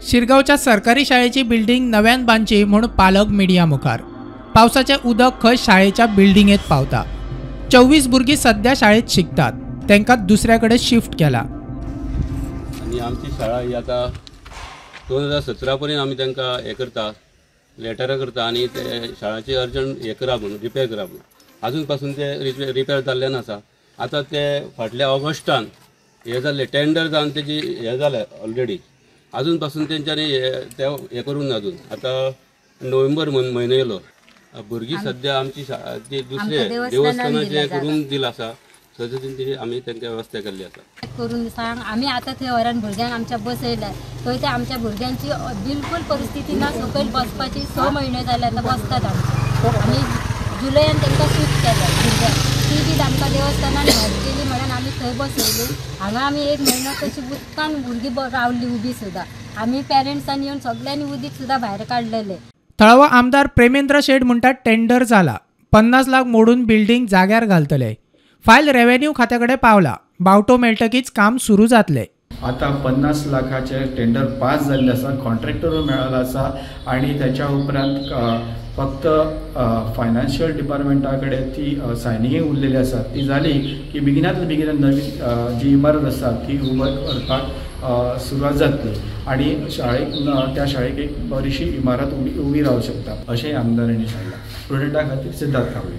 शिरगांवच्या सरकारी शाळेची बिल्डिंग नव्यान बांदची म्हूण पालक मिडिया मुखार. पावसाचें उदक खंय शाळेच्या बिल्डिंगेत पावता. 24 भुरगीं सध्या शाळेत शिकतात, तांकां दुसऱ्या कडेन शिफ्ट केला. आनी आमची शाळा ही आतां 2017 पर्यंत आमी तांकां हें करता, लेटरां करता आनी ते शाळाची अर्जंट हें करा म्हणून, रिपेर करा म्हणून. आजून पासून ते रिपेर जाल्ल्यान आसा. आतां ते फाटल्या ऑगस्टान हें जाल्लें, टेंडर जावन तेजी हें जालें ऑलरेडी. आजून पासून तेंच्यांनी ते हें करूंक ना अजून. आतां नोव्हेंबर म्हयनो येयलो. भुरगीं सद्या आमची जी दुसरे देवस्थानाचे रूम दिला आसा थंय तेंची आमी तांकां वेवस्था केल्ली आसा. करून सांग आमी आतां थंय व्हरून भुरग्यांक आमच्या बसयल्या थंय ते आमच्या भुरग्यांची बिलकूल परिस्थिती ना. सकयल बसपाची 6 म्हयने जाले आतां बसतात आमी. जुलयान तांकां शिफ्ट केल्या भुरग्यांक, ती बी आमकां देवस्थानान हेल्प केली म्हणून आमी थंय बसयली. हांगा आमी 1 म्हयनो तशी उदकान भुरगीं रावली उबी सुद्दां. आमी पेरंट्सान येवन सगळ्यांनी उदीक सुद्दां भायर काडलेले. थळावो आमदार प्रेमेंद्र शेट म्हणटात टेंडर जाला, 50 लाख मोडून बिल्डिंग जाग्यार घालतले. फायल रेव्हेन्यू खात्या कडेन पावला, बावटो मेळटकीच काम सुरू जातले. आतां 50 लाखाचे टेंडर पास जाल्ले आसा, कॉन्ट्रॅक्टरूय मेळ्ळो आसा आनी त्याच्या उपरांत फक्त फायनान्शियल डिपार्टमेंटा कडेन ती सायनिंगूय उरलेली आसा. ती जाली की बेगिनातल्या बेगीन नवीन जी इमारत आसा ती उबर करपाक सुरवात जातली आनी शाळेक त्या शाळेक एक बरीशी इमारत उबी रावंक शकता अशें आमदारांनी सांगलां. प्रुडंटा खातीर सिद्धार्थ कावळे.